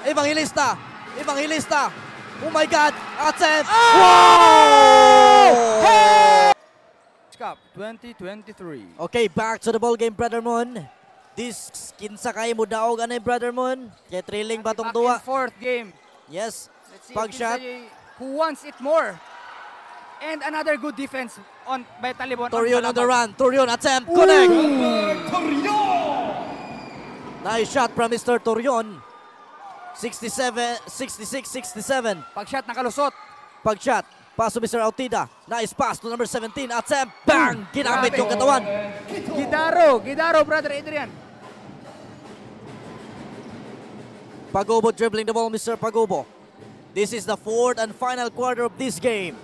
Evangelista. Evangelista. Oh my God. Attempt. Oh! Wow! Hey! Cup 2023. Okay, back to the ball game, Brother Mon. This kinsa kay mo daog anay, Brother Mon? Kay thrilling ba tong Back duwa? and forth game. Yes. Let's see Pag if shot. kinsa who wants it more. And another good defense on by Talibon. Torion on the run. Torion attempt. Connect. Torion! Nice shot from Mr. Torion. 67, 66, 67. Pag shot nakalusot. Pag shot. Pass to Mr. Autida. Nice pass to number 17. Attempt. Bang! Ginamit Grabe. yung katawan. Gidaro, Gidaro, Brother Adrian. Pagobo dribbling the ball, Mr. Pagobo. This is the fourth and final quarter of this game.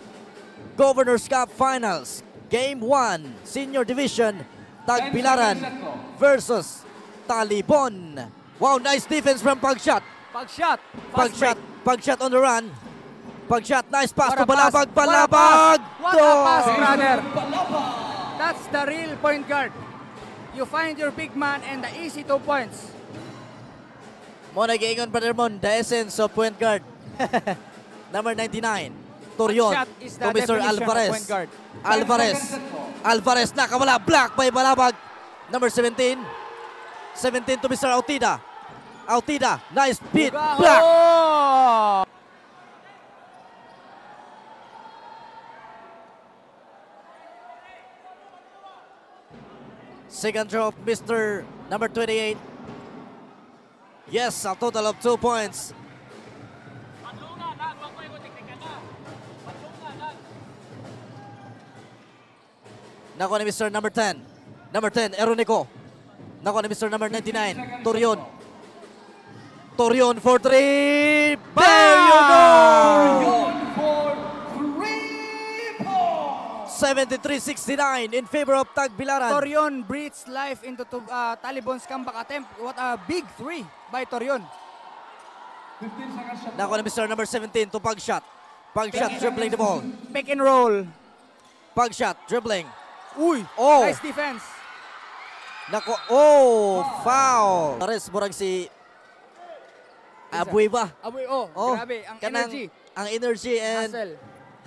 Governor's Cup Finals. Game 1, Senior Division, Tagbilaran versus Talibon. Wow, nice defense from Pagshot. Pag shot. Fast Pagshot, Pagshot on the run. Pagshot, nice pass What to a pass. Balabag. What a Balabag! pass. What a pass, Goal! brother. That's the real point guard. You find your big man and the easy 2 points. Mo nag-iingon, Brother Mon, the essence of point guard. Number 99, Torion Shot is the to Mr. definition of Alvarez. point guard. Alvarez. Alvarez nakawala. Block by Balabag. Number 17. 17 to Mr. Autida. Autida. Nice beat. Bugaho! Block. Second throw of Mr. Number 28. Yes, a total of 2 points. Nakuha ni Mr. Number 10. Number 10, Eronico. Nakuha ni Mr. Number 99, Torion. Torion for 3. There you go! Torion for 3 points! 73-69 in favor of Tagbilaran. Torion breathes life into Talibon's comeback attempt. What a big 3 by Torion. 15 seconds shot. Nakuha ni Mr. Number 17 to Pagshot. Pagshot dribbling the ball. Pick and roll. Pagshot dribbling. Uy! Oh! Nice defense. Nako, oh, foul. Pares murag si Abueva. Abuy, oh, Oh, grabe. Ang kanang, energy. Ang energy and Hustle.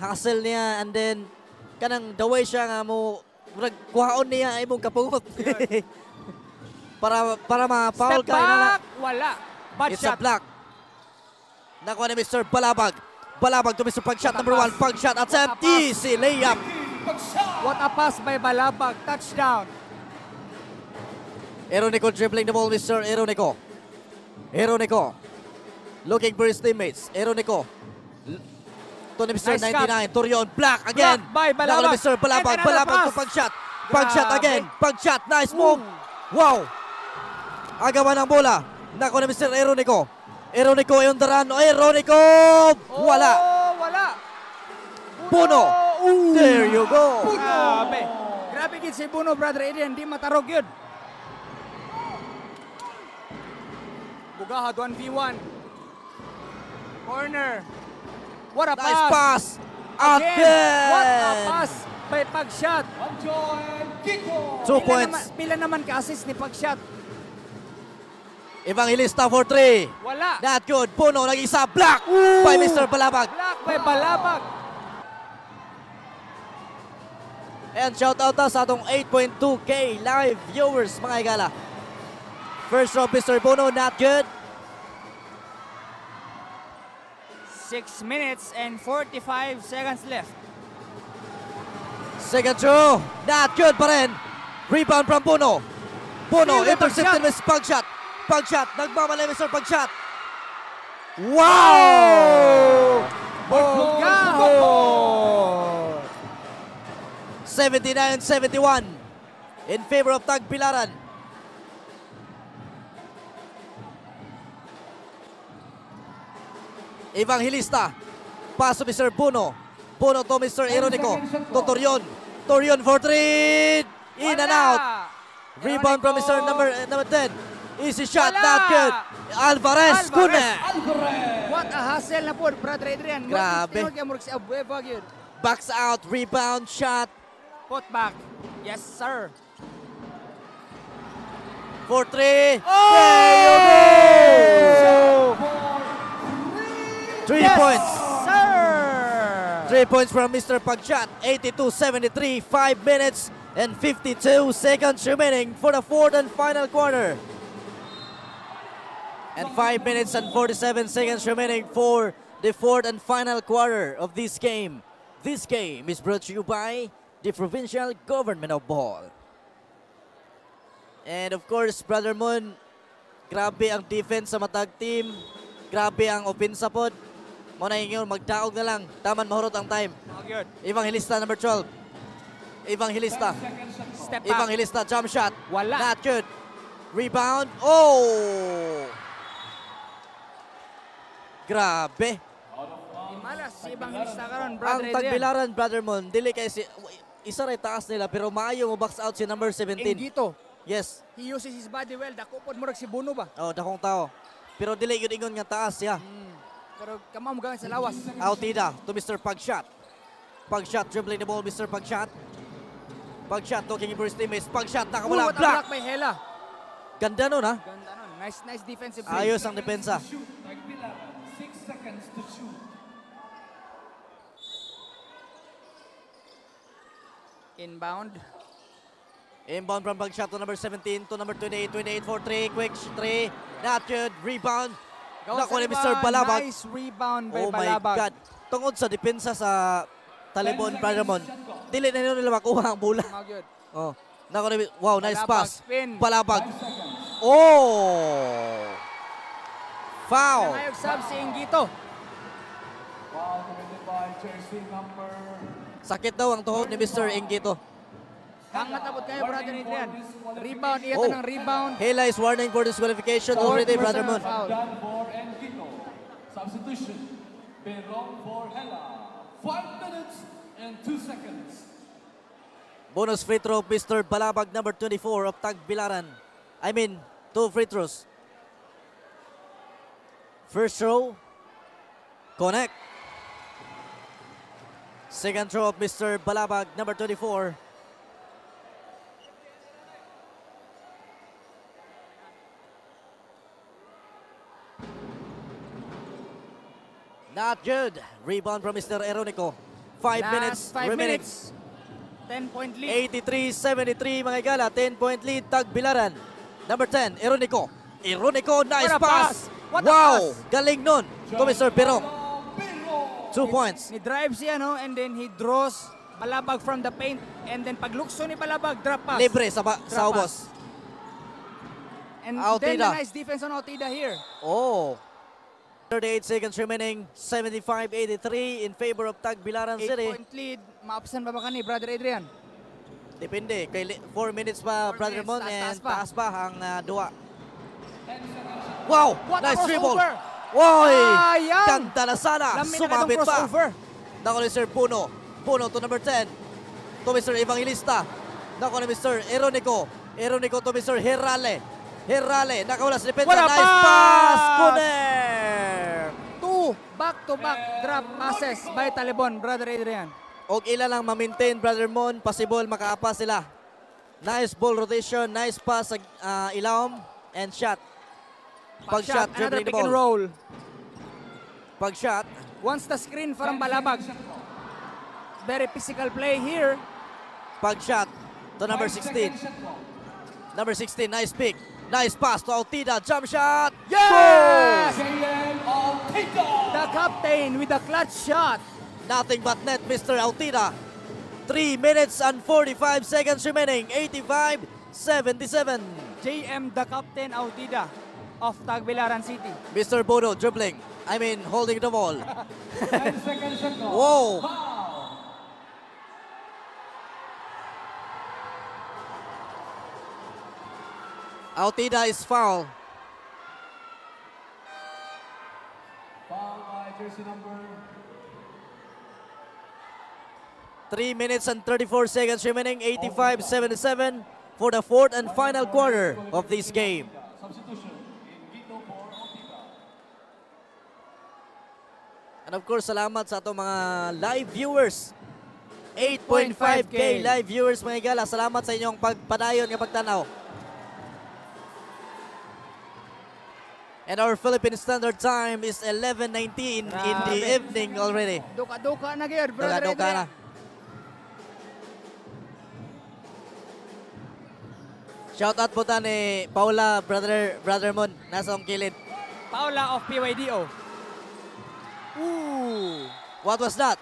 hustle niya and then kanang the way siya nga mo murag kuhaon niya ang imong kapungot. para ma-foul Step ka inana. back. Wala. Bad It's a shot. block. Nakuha ni Mr. Balabag. Balabag to Mr. Pagshot What a number 1. pass. Pagshot attempt. What a pass. Easy layup. Pagshot! What a pass by Balabag. Touchdown. Eronico dribbling the ball, Mr. Eronico. Eronico. Looking for his teammates. Eronico. To ni Mr. Nice cut. 99. Torion. Block again. Block by Balabag. Nakuha ni Mr. Balabag. And another Balabag to pass. Pagshot. Pagshot Grabe. again. Pagshot. Nice move. Wow. Agawan ang bola. Nakuha ni Mr. Eronico. Eronico on the run. Eronico. Wala. Oh, wala. Puno. Ooh. There you go. Grabe. Grabe gid si Buno, Brother Adrian. Di matarog yun. Bugahad 1v1. Corner. What a Nice pass. pass. Again. What a Again. pass by Pagshot. Anjoy Kiko! 2 Pila points. Naman, pila naman ka-assist ni Pagshot. Evangelista for 3. Wala. Not good. Puno nag-isa. Block by Mr. Balabag. Block by Balabag. And shout out ta sa atong 8.2K live viewers, mga higala. First row, Mr. Puno, not good. 6 minutes and 45 seconds left. Second throw, not good pa rin. Rebound from Puno. Puno, Steal by intercepted Pagshot. with Pagshot. Pagshot, nagmamalay Mr. Pagshot. Wow! Bugaho! 79-71 in favor of Tagbilaran. Evangelista. Pass to Mr. Puno. Puno to Mr. Ironico. To Torion. Torion for 3. In and Wala! out. Rebound from Mr. Ironico. Number 10. Easy shot, Wala! not good. Alvarez, Alvarez. Cune. Alvarez! What a hustle na po, Brother Adrian. Grabe. Tinawag kaya murag si Abueva yun. Backs out, rebound shot. Put back. Yes, sir. For 3. Oh! There you go! For Three Yes, points. sir! 3 points from Mr. Pagchat. 82-73, 5 minutes and 52 seconds remaining for the fourth and final quarter. And 5 minutes and 47 seconds remaining for the fourth and final quarter of this game. This game is brought to you by the Provincial Government of Bohol. And of course, Brother Moon, grabe ang defense sa matag team. Grabe ang opensa pod. Mao na ingon, magdaog na lang. Taman mahurot ang time. Mao gyud. Evangelista, number 12. Evangelista. Step back. Evangelista, jump shot. Wala. Not good. Rebound. Oh! Grabe. Malas si Evangelista karon, Ang Brother Adrian. Tagbilaran, Brother Mon, dili kay si isa ray taas nila pero maayo mo box out si number 17. Ingito. Yes. He uses his body well. Dako pod murag si Bono ba? Oh, dakong tao. Pero dili yun ingon nga taas siya. Pero kamo mo gamit sa lawas. Autida to Mr. Pagshot. Pagshot dribbling the ball, Mr. Pagshot. Pagshot looking for his teammates. Pagshot nakawala. Ooh, what a Block. block by Hela. Ganda nun ha. Ganda nun. Nice, nice defensive play. Ayos ang depensa. Shoot. Tagbilaran. 6 seconds to shoot. Inbound. Inbound from Pagshot to number 17 to number 28. 28 for 3. Quick 3. Not good. Rebound. Gawas Nakuha sa ni Mr. rebound. Balabag. Nice rebound by Oh my Balabag. God. Tungod sa depensa sa Talibon, 10 Brother Mon, seconds shot clock. dili na nila makuha ang bola. Mao gyud. Oh. Nakuha ni, wow, nice Balabag, pass. spin. Balabag. 5 seconds. Oh! Foul. Nangayog sub si Ingito. Foul committed by jersey number Sakit daw ang tuhod ni Mr. Ingito. Hangat abot kayo, Brother Adrian. Rebound, iya Oh. ng rebound. Hela is warning for disqualification Fourth already, Brother personal Mon. foul. Dan for Engito. Substitution. Perong for Hela. 5 minutes and 2 seconds. Bonus free throw, Mr. Balabag, number 24 of Tagbilaran. I mean, two free throws. First throw, connect. Second throw of Mr. Balabag, number 24. Not good. Rebound from Mr. Eronico. 5 Last minutes 5 remaining. minutes. 10 point lead. 83-73, mga igala. 10 point lead, Tagbilaran. Number 10, Eronico. Eronico, nice What a pass. pass. What a Wow, pass. galing nun. To Mr. Pirong. 2 points. Ni drive siya, no? And then he draws Balabag from the paint. And then paglukso ni Balabag, drop pass. Libre sa, ba, sa Drop ubos. pass. And then the Autida. nice defense on Autida here. Oh. 38 seconds remaining. 75-83 in favor of Tagbilaran 8 City. point lead. Maapsan pa ba kani, Brother Adrian? Depende. Kay 4 minutes pa, 4 Brother minutes, Mon. taas, And taas pa. taas pa ang duwa. Wow! What a Nice dribble! crossover! Woy! Sayang! Ganda na sana! Lami na Sumabit katong pa! crossover. Nako ni Sir Puno. Puno to number 10. To Mr. Evangelista. Nako ni Mr. Eronico. Eronico to Mr. Herale. Herale. Nakawala sa depensa. What a Nice pass! pass! Connect! Two back-to-back drop passes by Talibon, Brother Adrian. Og ila lang ma-maintain, Brother Mon. Possible makaapa sila. Nice ball rotation. Nice pass sa ilawom. And shot. Pag shot, Another dribbling the pick and ball. roll. Pag shot, Once the screen from Balabag. Very physical play here. Pag shot to number 16. Number 16, nice pick. Nice pass to Autida. Jump shot. Yes! JM Autida! The captain with the clutch shot. Nothing but net, Mr. Autida. 3 minutes and 45 seconds remaining. 85-77. JM, the captain Autida of Tagbilaran City. Mr. Bodo dribbling. I mean, holding the ball. 10 seconds shot clock. Whoa. Foul. Autida is foul. Foul by jersey number 3 minutes and 34 seconds remaining. 85-77 for the fourth and final quarter of this game. Substitution Ingito for Autida. And of course, salamat sa atong mga live viewers. 8.5K live viewers, mga igala. Salamat sa inyong pagpadayon nga pagtanaw. And our Philippine Standard Time is 11:19 in the Grabe. Evening already. Duka-duka na gyud, Brother Duka-duka na. Adrian. Shout out po ta ni Paula, brother, brother Mon, nasa akong kilid. Paula of PYDO. Ooh. What was that?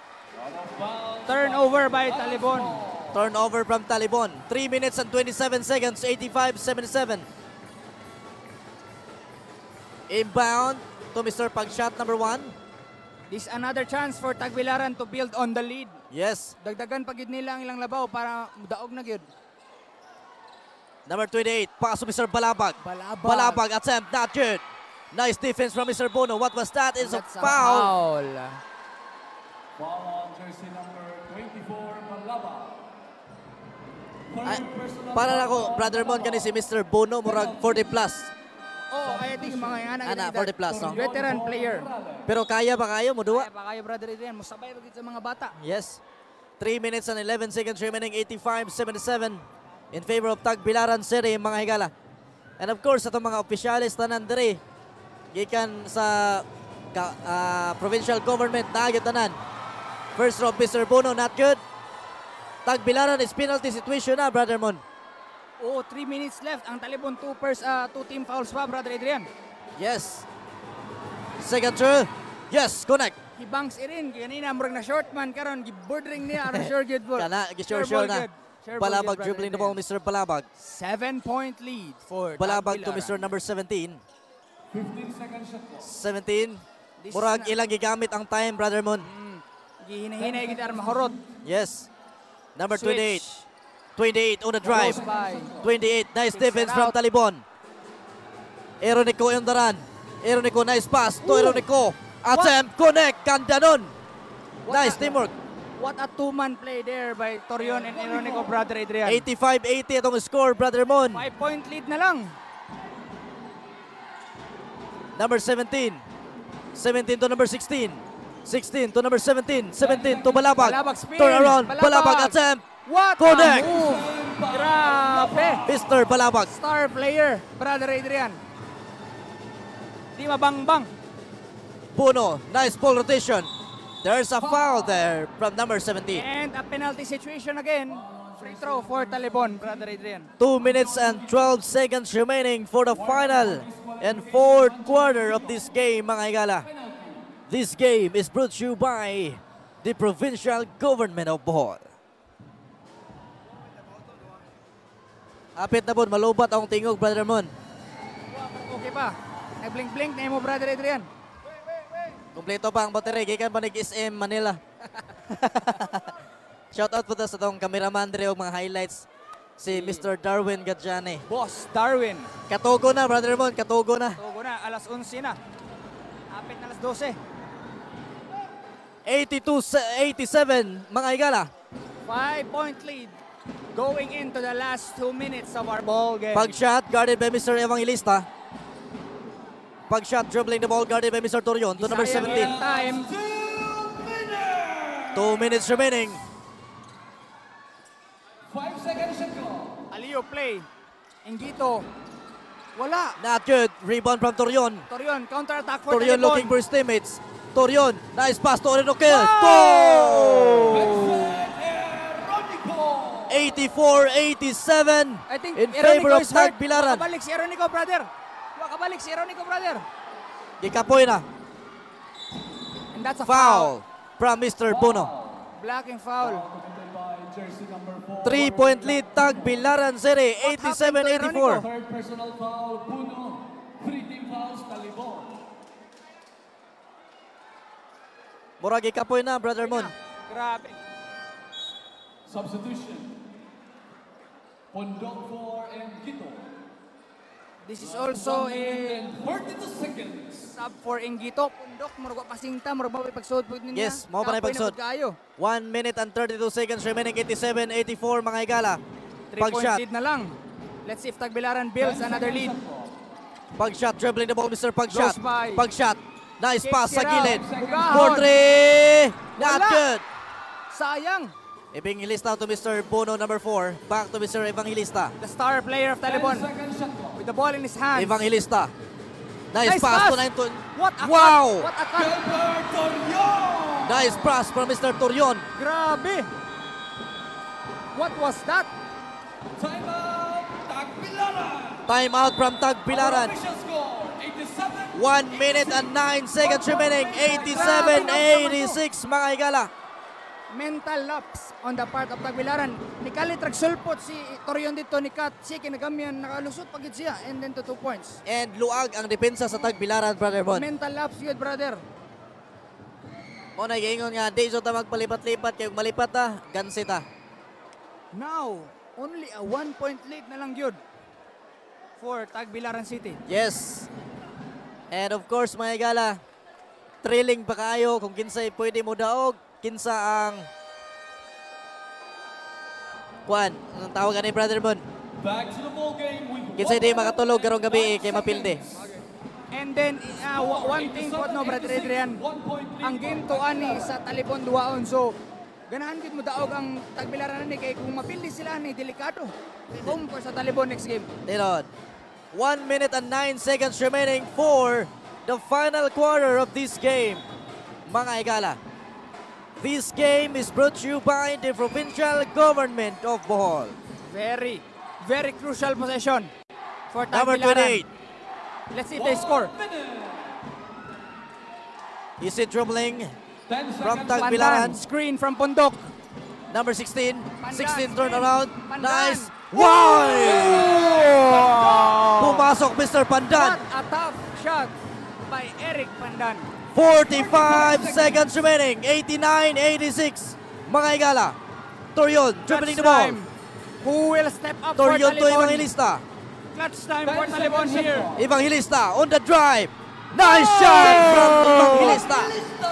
Turnover by Talibon. Turnover from Talibon. 3 minutes and 27 seconds, 85-77. Inbound to Mr. Pagshot number 1. This another chance for Tagbilaran to build on the lead. Yes. Dagdagan pa gyud nila ang ilang labaw para daog na gyud. Number 28, pass to Mr. Balabag. Balabag. Balabag attempt, not good. Nice defense from Mr. Bono. What was that? It's a That's a foul. foul. Foul on jersey number 24, Balabag. Third Ay, personal para na ako, foul on Brother Mon, kani si Mr. Bono, murag 40 plus. Oh, I think mga ana Ana, 40 plus, no? Veteran player. Pero kaya ba kayo mo duwa? Kaya pa kayo, Brother Adrian, musabay ra gyud sa mga bata. Yes. 3 minutes and 11 seconds remaining, 85-77 in favor of Tagbilaran City, mga higala. And of course, atong mga opisyalis tanan diri gikan sa provincial government naa gyud tanan. First row, Mr. Bono, not good. Tagbilaran is penalty situation na, Brother Mon. Oh, 3 minutes left. Ang Talibon two team fouls pa, Brother Adrian. Yes. Second throw. Yes, connect. Hibangs irin kanina murag na short man karon gibordering niya aron sure good ball. Kana, sure, Sure sure ball na. good. Sure ball Balabag good, Brother dribbling the ball, Adrian. Mr. Balabag. 7-point lead for Balabag to Tagbilaran. Mr. number 17. 15 second shot clock. 17. This Murag is na- ilang gigamit ang time, Brother Mon. Gihinay-hinay gid aron mahurot. Yes. Number Switch. 28. 28 on the drive. Goes by. 28. Nice Kicks defense it from out. Talibon. Eronico on the run. Eronico, nice pass to Ooh. Eronico. Attempt, connect. Ganda nun. What Nice teamwork. What a two-man play there by Torion and Eronico, Brother Adrian. 85-80 itong score, Brother Mon. 5-point lead na lang. Number 17. 17 to number 16. 16 to number 17. 17 to Balabag. Balabag spin. Turn around. Balabag. Balabag attempt. What Connect. a move! Grabe! Mr. Balabag. Star player, Brother Adrian. Di mabangbang. Puno. Nice ball rotation. There's a foul there from number 17. And a penalty situation again. Free throw for Talibon, Brother Adrian. 2 minutes and 12 seconds remaining for the final and fourth quarter of this game, mga higala. This game is brought to you by the provincial government of Bohol. Apit na po, malubat ang tingog, Brother Mon. Okay pa. Nag-blink-blink na mo, Brother Adrian. Kompleto pa ang battery. Gikan pa SM Manila. Shout out po ta sa tong cameraman dire og mga highlights si Mr. Darwin Gadjani. Boss Darwin. Katugo na, Brother Mon, katugo na. Tugo na, alas 11 na. Apit na alas 12. 82-87, mga higala. 5-point lead going into the last 2 minutes of our ball game. Pag shot, guarded by Mr. Evangelista. Pag shot, dribbling the ball, guarded by Mr. Torion to number Sayang 17. yung time. 2 minutes remaining. 5 second shot clock. Alio play. Ingito. Wala. Not good. Rebound from Torion. Torion, counter-attack for Torion Talibon. looking for his teammates. Torion, nice pass to Orinoquel. Wow! Goal! Vincent Eronico. 84-87 I think in Eronico favor of is hurt. Tagbilaran. Wakabalik si Eronico, brother. Wakabalik si Eronico, brother. Gikapoy na. And that's a foul. Foul from Mr. Bono. Blocking foul. Committed by jersey number 4. 3-point lead, Tagbilaran City, What happened to 87-84. Third personal foul, Puno. Three team fouls, Talibon. Murag gikapoy na, Brother Mon. Grabe. Substitution. Pondok for Engito. This is also a And 32 seconds. Sub for Ingito. Pundok, murag wa pasinta, murag mao pagsud pud niya. Yes, mao pa na Kapoy ipagsud. pud kaayo. 1 minute and 32 seconds remaining, 87-84, mga higala. 3 point Pag-shot. lead na lang. Let's see if Tagbilaran builds another lead. Pag shot, dribbling the ball, Mr. Pag shot. Goes by. Pag shot. Nice Kicks pass sa it out. gilid. Bugahon. 4-3. Not Wala. good. Sayang. Evangelista to Mr. Bono, number 4. Back to Mr. Evangelista. The star player of 10 Talibon second shot clock. with the ball in his hands. Evangelista. Nice pass to 9. What a Wow! cut! What a cut! Gilbert Torion. Nice pass from Mr. Torion. Grabe! What was that? Timeout, Tagbilaran. Time out from Tagbilaran. Our official score, 87. 1 minute and 9 seconds remaining. 87-86, mga higala. Mental lapse on the part of Tagbilaran. Nikalit ragsulpot si Torion dito ni Kat. Siya kinagamyan, nakalusot pagid siya and then to 2 points. And luag ang depensa sa Tagbilaran, Brother Bon. Mental lapse yun, brother. Mo na giingon nga di ta magpalipat-lipat kay kung malipat ta, gansi ta. Now, only a 1 point lead na lang yun for Tagbilaran City. Yes. And of course, mga higala, thrilling pa kaayo kung kinsay pwede mo daog, kinsa ang kuan, ang tawag ani, Brother Bon? Back to the ball game with Kinsay di makatulog karong gabi eh, kay mapildi. And then, one thing po, no, Brother Adrian, ang game 2 ani sa Talibon duwaon. So, ganahan gid mo daog ang Tagbilaran ani kay kung mapildi sila ani, delikado. Kay home for sa Talibon next game. Tinon. 1 minute and 9 seconds remaining for the final quarter of this game. Mga higala, this game is brought to you by the provincial government of Bohol. Very, very crucial possession for Number Tagbilaran. 28. Let's see if they score. Is it dribbling 10 from seconds. Tagbilaran? Pandan, screen from Pondok. Number 16. Pandan, 16 screen. turn around. Pandan. Nice. Why? Pumasok, Mr. Pandan. What a tough shot by Eric Pandan. 45 seconds remaining. 89-86. Mga higala, Torion dribbling the Clutch ball. time. Who will step up for Torion to Talibon? Evangelista. Clutch time for 10 Talibon seconds here. Evangelista on the drive. Nice shot from Evangelista.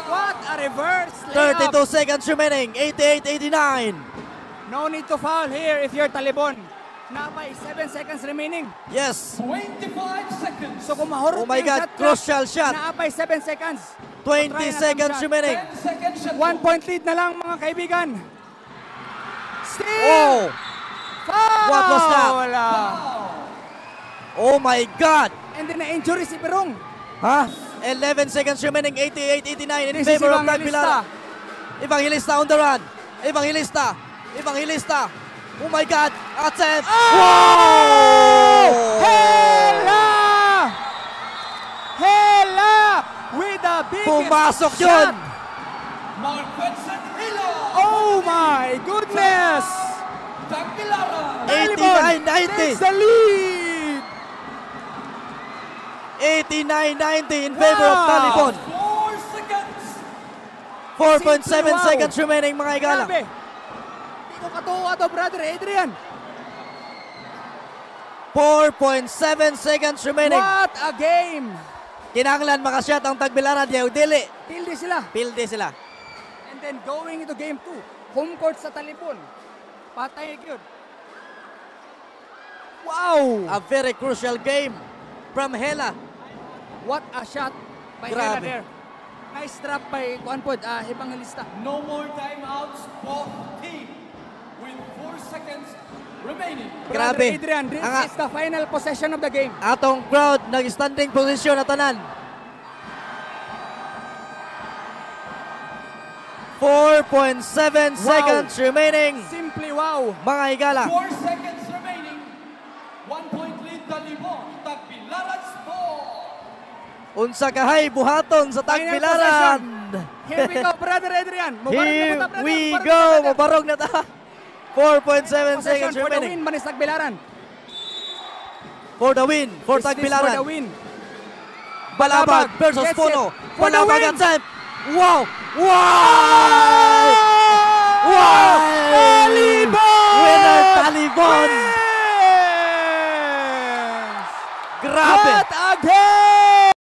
What a reverse layup. 32 seconds remaining. 88-89. No need to foul here if you're Talibon. Na by 7 seconds remaining. Yes. 25 seconds. So kung mahurot Oh my yung God, shot clock, crucial shot. Naa pa'y 7 seconds. 20 Try na seconds shot. remaining. 10 seconds shot. 1 point lead na lang, mga kaibigan. Steal! Oh, Foul! What was that? Oh my God. And then na-injury si Perong. Ha? 11 seconds remaining. 88-89 in This is favor of Evangelista. Tagbilaran. Evangelista on the run. Evangelista. Evangelista. Oh my God. Attempt. Oh! Wow! Hela! Hela! With the biggest Pumasok shot. yun. Marquenson Hila. Oh my goodness! Tagbilaran. Talibon 89-90. takes the lead! 89-90 in favor of Wow! Talibon. 4 seconds. 4.7 Simply wow. seconds remaining, mga higala. Grabe! Di ko katuwa to, Brother Adrian. 4.7 seconds remaining. What a game! Kinahanglan makashot ang Tagbilaran. Diyaw dili. Pildi sila. Pildi sila. And then going into game 2, home court sa Talibon. Patay yun. Wow! A very crucial game from Hela. What a shot by Hela Grabe. there. Nice drop by Kuan pod, Evangelista. No more timeouts. Both team with 4 seconds remaining. Brother Grabe. Adrian, this Ang- is the final possession of the game. Atong crowd nag-standing position na tanan. 4.7 seconds remaining. Simply wow. Mga higala. 4 seconds remaining. 1 point lead, Talibon. Tagbilaran's ball. Unsa kahay buhaton sa Final Tagbilaran. Here we go, Brother Adrian. Mubarog na Here po ta, brother. we Mubarog na, go. brother. Mubarog na ta. 4.7 Possession seconds for the remaining. win, Manis Tagbilaran. For the win. For Is this for Tagbilaran. the win? Balabag versus Gets it. Puno. For the Balabag win. attempt. Wow! Wow! Wow! Talibon! Winner Talibon! Wins! Grabe! What a game!